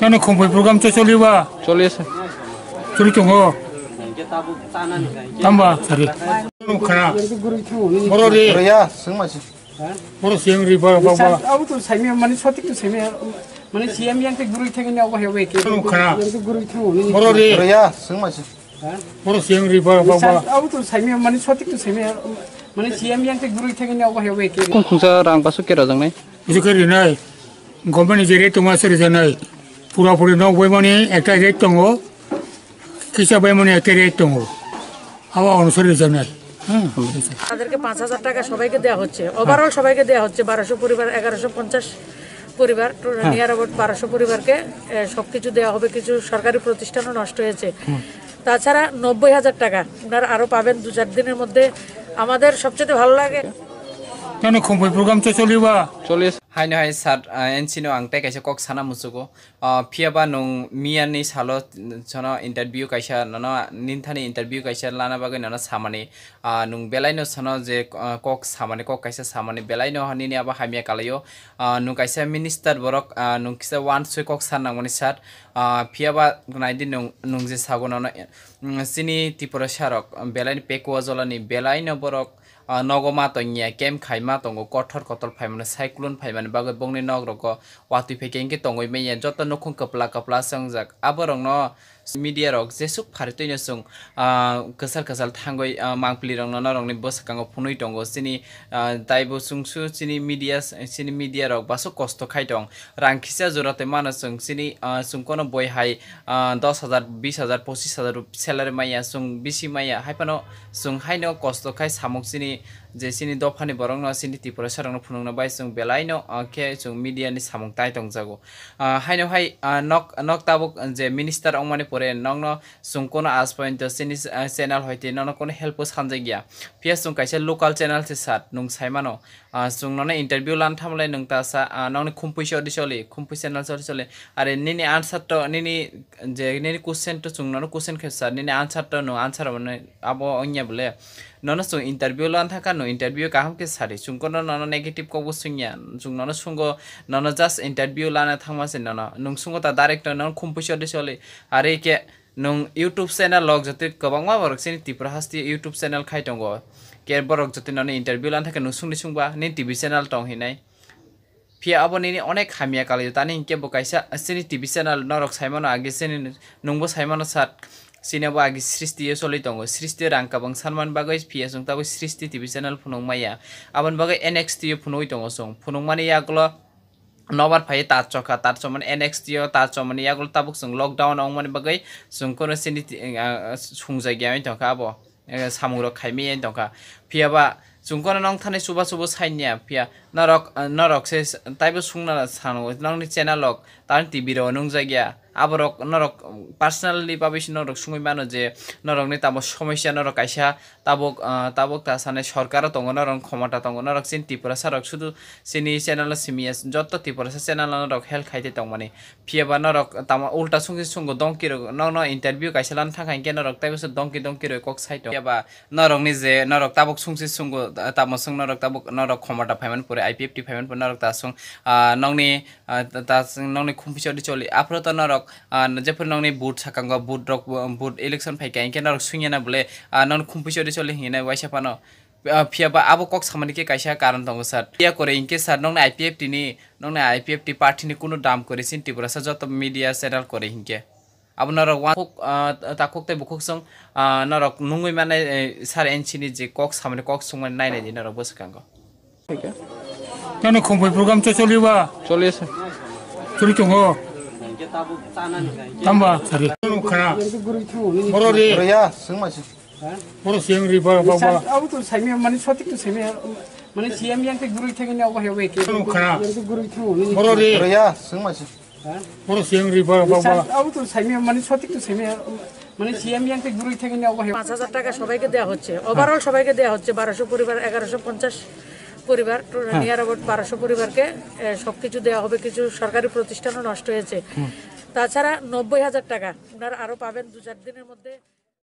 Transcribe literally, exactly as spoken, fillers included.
Ano khumphoi program cho choliba? Choli ase. Choli tongo. Tamba sari. Khana. Boro re. Roya, sengma si. Boro siyang ri ba ba ba. Abo to saimi mani sotik to saimi mani siyam yang te gurui thangini obo hebe ke. Khana. Boro re. Roya, sengma si. Boro siyang ri ba ba ba. Abo to saimi mani sotik to saimi mani siyam yang te gurui thangini obo hebe ke. Kung khungsa rang basu kera jang nai. Isu kari nai. Government ni je rate tongma sari janai. Pura puri nok bai mani ekta rate tongo. Kisa bai mani ekta rate tongo. Awa onusari janai. Hmm. তাদেরকে পাঁচ হাজার টাকা সবাইকে দেওয়া হচ্ছে, ওভারঅল সবাইকে দেওয়া হচ্ছে, বারোশো পরিবার, এগারোশো পঞ্চাশ পরিবার, নিয়ার অ্যাবাউট বারোশো পরিবারকে এ, সবকিছু দেওয়া হবে। কিছু সরকারি প্রতিষ্ঠানও নষ্ট হয়েছে। তাছাড়া নব্বই হাজার টাকা আপনারা আরও পাবেন দু চার দিনের মধ্যে। আমাদের সবচেয়ে ভালো লাগে Tano khumphoi program cho choliba? Choli ase. Haino hai sir, ah, N C no ang tei kaisa kok sana muchugo. Ah, phiya ba nwng miyani salo, mm, sono interview kaisa, nono ninthani interview kaisa lana bagwi nono samani, ah, nwng belai no sono je, ah, kok samani, kok kaisa samani belai no nini abo hamya kalaio. Ah, nwng kaisa minister borok, ah, nwng kisa wansoi kok san nangmani sir. Ah, phiya ba naidi nwng, nwng je sago nono, mm, chini Tripura sarok belai no pekua jolani belai no borok ah, nogo ma tongya, camp khai ma tongo, kothor kotor phaimani, cyclone phaimani bagwi bongni nok rogo watwi phaikhe hinkhe tongwi manya, joto nukhung kwpla kwpla se wngjak. Aborokno media rok jesuk phari twino chwng, ah, kwchal kwchal thangwi, ah, mangpili rokno norokni bwskango phunwi tongo. Chini, ah, taibo chwngsu chini media, chini media rok basuk kosto khai tong. Rang kisa jora tei mano chwng chini, ah, chwng kono boi hai, ah, dos hajar, bis hajar, pochis hajar salary maya, chwng bisi maya, hai phano chwng haino kosto khai samung chini je chini dophani borokno, chini Tiprasarokno phunukna bai chwng belaino, ah, khe chwng media ni samung tai tongjago. Ah, haino hai, ah, nok, nok tabuk je minister wngmani pore nokno chwng kono aaj porjonto chini, ah, channel hoite nono kono help o sanjakya. Phiya chwng kaisa local channel se sir, nwng saimano. Ah, chwng nono interview lan thamle nwng ta sa, ah, nokni khumpui se odi choli, khumpui channel choli choli. Are nini answer to, nini je nini question to chwng nono question khe sir, nini answer to nwng answer mane abo wngya bole. Nono chwng interview lan thangkha, nwng interview kaham khe sari. Chwng kono nono negative kok bo swngya, chwng nono sungo, nono just interview lana thangma se nono. Nwng sungo ta direct nono khumpui se odi choli. Are khe Nwng YouTube channel log jotwi kwbangma borok chini Tripura hasti YouTube channel khai tongo. Ke borok jotwi nono interview lan thangkhe nwng sungni sungba, nini T V channel tong hinai. Phiya abo nini onek hamya kalaio, tani hinkhe bo kaisa chini T V channel norok saimano age chini nwngbo saimano sat. Chini abo age srishti o choli tongo. Srishti o rang kwbang sanmani bagwi phiya chwng tabuk srishti T V channel phunuk maya. Aboni bagwi N X T o phunugwi tongo chwng. Phunukmani yagulo nobar phai tar chokha, tar chomani N X T o, tar chomani yagulo tabuk chwng lockdown wngmani bagwi chwng kono chini ti-, ah, sungjakya wng tongkha abo, eh, samungrok khaimaya wng tongkha. Phiya ba chwng kono nong thani chuba chubo sainya, phiya norok, ah, norok se taibo sungna sano nongni channel rok, tani T V rok nungjakya. Aborok norok personally babi se norok sungwi mano je norokni tamo somosya norok kaisa tabuk, ah, tabuk ta sanai sorkaro tongo, norok khomota tongo, norok chini Tiprasa rok sudu chini channel o simi ya, joto Tiprasa channel o norok help khai tei tongmani. Phiya ba norok tamo ulta sungsi sungo dongki rok, nokno interview kaisa lan thangkha hinkhe norok taibo se dongki dongki rok kok sai tong. Phiya ba norokni je norok tabuk sungsi sungo, ah, tamo sung norok tabuk norok khomota phaimani pore, I P F T phaimani pore norok ta sung, ah, nokni Ah, ta, ta, nokni khumpuisa di choli. Aphuru to norok, ah, jephuru nokni vote sakango, vote rok, vote election phaikha, hinkhe norok sungya na bole, ah, nokni khumpuisa di choli hinwi waisa phano. Ah, phiya ba abo kok samani khe kaisa karon tongo sir. Phiya kore hinkhe sir, nokni I P F T ni, nokni I P F T party ni kunu dam kore sin Tiprasa joto media channel kore hinkhe. Abo norok wa-, khuk, ah, takhuk tei bukhuk song, ah, norok nungwi mannai, eh, sir N C ni je kok samani kok sungmani nainai di norok bwswkango. Tano khumphoi program cho choliba? Choli ase. Choli tongo. Tamba sari. Khana. Boro re. Roya, sengma si. Boro siyang ri ba ba ba. Abo to saimi mani sotik to saimi mani siyam yang te gurui thangini obo hebe ke. Khana. Boro re. Roya, sengma si. Boro siyang ri ba ba ba. Abo to saimi mani sotik to saimi mani siyam yang te gurui thangini obo hebe. পাঁচ হাজার টাকা সবাইকে দেওয়া হচ্ছে, ওভারঅল সবাইকে দেওয়া হচ্ছে, বারোশো পরিবার, এগারোশো পঞ্চাশ পরিবার, নিয়ার অ্যাবাউট বারোশো পরিবারকে এ, সবকিছু দেওয়া হবে। কিছু সরকারি প্রতিষ্ঠানও নষ্ট হয়েছে। তাছাড়া নব্বই হাজার টাকা আপনারা আরও পাবেন দু চার দিনের মধ্যে।